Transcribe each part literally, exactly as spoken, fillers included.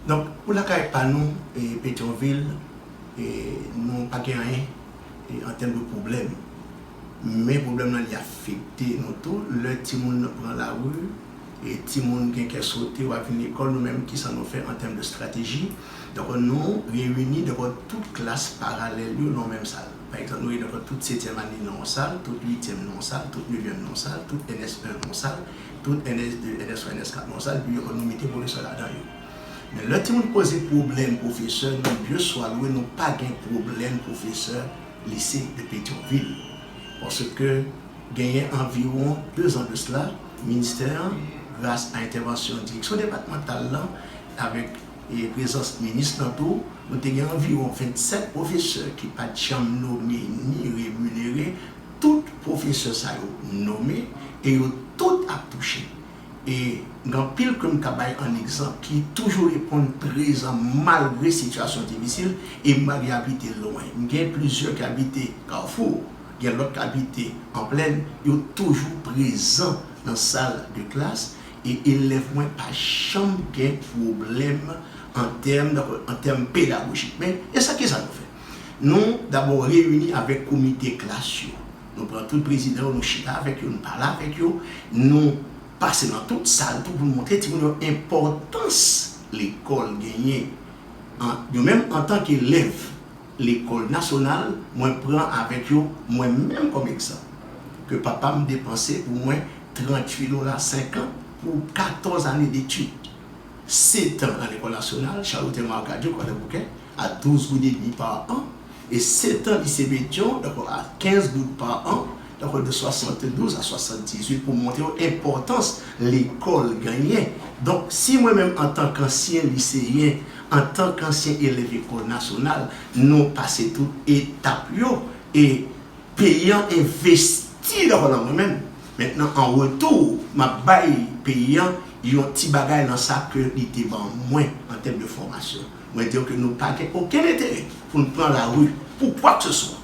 Donk, pou lakay pa nou, e, Petyonvil, e, nou pa gen anyen, e, an tèm de pwoblèm. Men pwoblèm nan, li afekte nou tou. Lè timoun pran lari, e timoun gen kè sote, w ap vin lekòl, nou menm, kisa nou fè an tèm de estrateji? Donk, nou reyini, donk, tout klas paralèl yo nan menm sal. Pa egzanp, nou reyini, donk, tout setyèm ane nan yon sal, tout uityèm nan yon sal, tout nevyèm nan yon sal, tout N S en nan yon sal, tout N S de, N S twa, N S kat nan yon sal, epi nou mete pwofesè ladan yo. Men lè timoun poze pwoblèm pwofesè, nou, Dye swa lwe, nou pa gen pwoblèm pwofesè lise de Petyonvil. Paske genyen anviwon dezan de sila, ministè an, gras a entèvansyon direksyon depatmantal lan, avèk, e, prezans minis lan tou, nou te gen anviwon vennsèt pwofesè ki pa t janm nome ni reminere. Tout pwofesè sa yo nome e yo tout ap touche. E gen anpil ke m ka bay an egzanp ki toujou reponn prezan malgre sitiyasyon difisil, e malgre y abite lwen. M gen plizyè ki abite Kafou, gen lòt ki abite an plèn, yo toujou prezan nan sal de klas, e elèv mwen pa janm gen pwoblèm an tèm, an tèm pedagojik. Men, e sa, kisa nou fè? Nou dabò reyini avèk komite klas yo. Nou pran tout prezidan yo, nou chita avèk yo, nou pale avèk yo, nou pase nan tout sal tou pou nou montre timoun yo enpòtans lekòl genyen. An, yo menm, antanke elèv lekòl nasyonal, mwen pran avèk yo, mwen menm kòm egzanp, ke papa m depanse pou mwen tranntuit dola senkant pou katòz ane detid. Sèt an nan lekòl nasyonal, Charlotte Marcadieu, Kwadèboukè, a douz goud edmi pa an, e sèt an lise Petyon, dakò, a kenz goud pa an, dakò, de swasanndouz a swasanndizuit, pou montre yo enpòtans lekòl genyen. Donk, si mwen menm, antanke ansyen liseyen, antanke ansyen elèv lekòl nasyonal, nou pase tout etap yo, e peyi an envesti dakò nan mwen menm. Mentnan, an retou, m ap bay peyi an yon ti bagay nan sa ke li te ban mwen an tèm de fòmasyon. Mwen di yo ke nou pa gen okenn enterè pou n pran lari pou kwa ke se swa.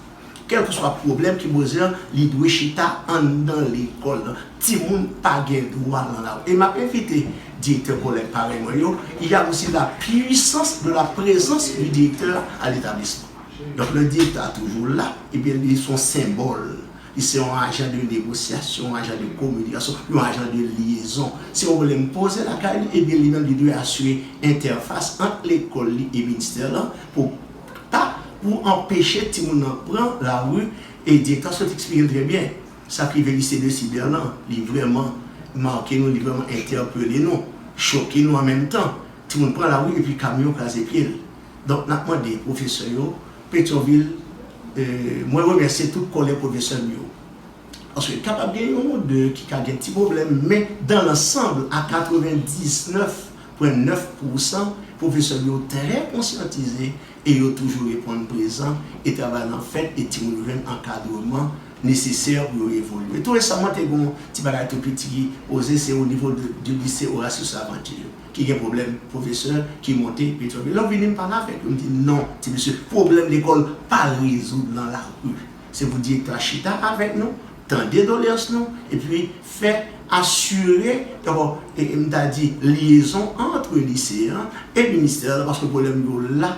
Kèlkeswa pwoblèm ki poze an, li dwe chita anndan lekòl lan. Timoun pa gen dwa nan lari. E m ap envite direktè kolèj parèy mwen yo, il y a aussi la puissance de la présence du directeur à l'établissement. Donk, le direktè a toujou la, ebyen, li se yon senbòl. Li se yon ajan de negosyasyon, yon ajan de kominikasyon, yon ajan de lyezon. Si yon pwoblèm poze lakay li, ebyen, li menm, li dwe asire entèfas ant lekòl li e ministè lan pou pa, pou anpeche timoun nan pran lari. E direktè a sot eksplike l trè byen. Sa k rive lise de Cyber lan, li vrèman make nou, li vrèman entèpele nou, choke nou an menm tan. Timoun pran lari epi kamyon kraze pye l. Donk, n ap mande pwofesè yo, Petyonvil, e, mwen remèsye tout kòlèg pwofesè m yo. Paske kapab gen youn ou de ki ka gen ti pwoblèm, men dans l'ensemble, à quatre-vingt-dix-neuf point neuf pour cent, pwofesè m yo trè konsyantize e yo toujou reponn prezan, e travay lan fèt, e timoun yo jwenn ankadreman nesesè pou yo evolye. Tou resaman, te gen yon ti bagay tou piti ki poze, se o nivo de, de lise Horatius Laventure, ki gen pwoblèm pwofesè ki monte Petyonvil. Lè w vini, m pale avèk yo, m di, "Non, ti mesye, pwoblèm lekòl pa rezoud nan lari." Se pou direktè a chita avèk nou, tande doleyans nou, epi fè asire, dakò, e, e m ta di, lyezon ant lise an e ministè an, paske pwoblèm yo la,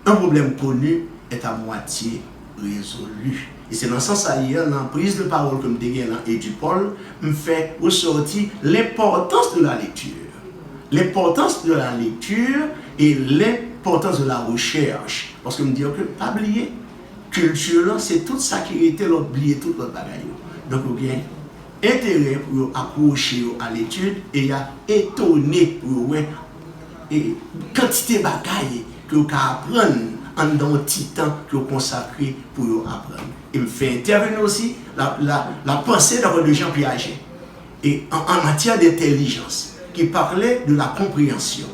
un problème connu est à moitié résolu. E se nan sans sa, yè, nan priz de pawòl ke m te gen nan Edupol, m fè resòti l'importance de la lecture. L'importance de la lecture et l'importance de la recherche. Paske m di yo ke pa bliye, kilti lan, se tout sa ki rete, lòt bliye tout lòt bagay yo. Donk, yo gen enterè pou yo akwoche yo a letid e y a etone pou yo wè, e, kantite bagay ke yo ka aprann anndan yon ti tan ke yo konsakre pou yo aprann. E m fè entèveni osi la, la, la pensée, dakò, de Jean Piaget, e en, en matière d'intelligence, qui parlait de la compréhension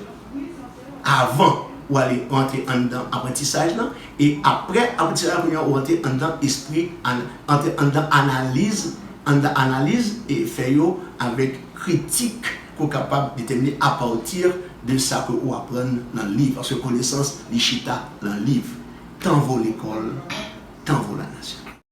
avan ou ale rantre anndan aprantisaj lan, e apre aprantisaj lan, kounye a ou rantre anndan espri, an-, rantre anndan analiz, anndan analiz, e fè yo avèk kritik ke w kapab detèmine apati de sa ke ou aprann nan liv, paske konesans, li chita nan liv. Tant vaut l'école, tant vaut la nation.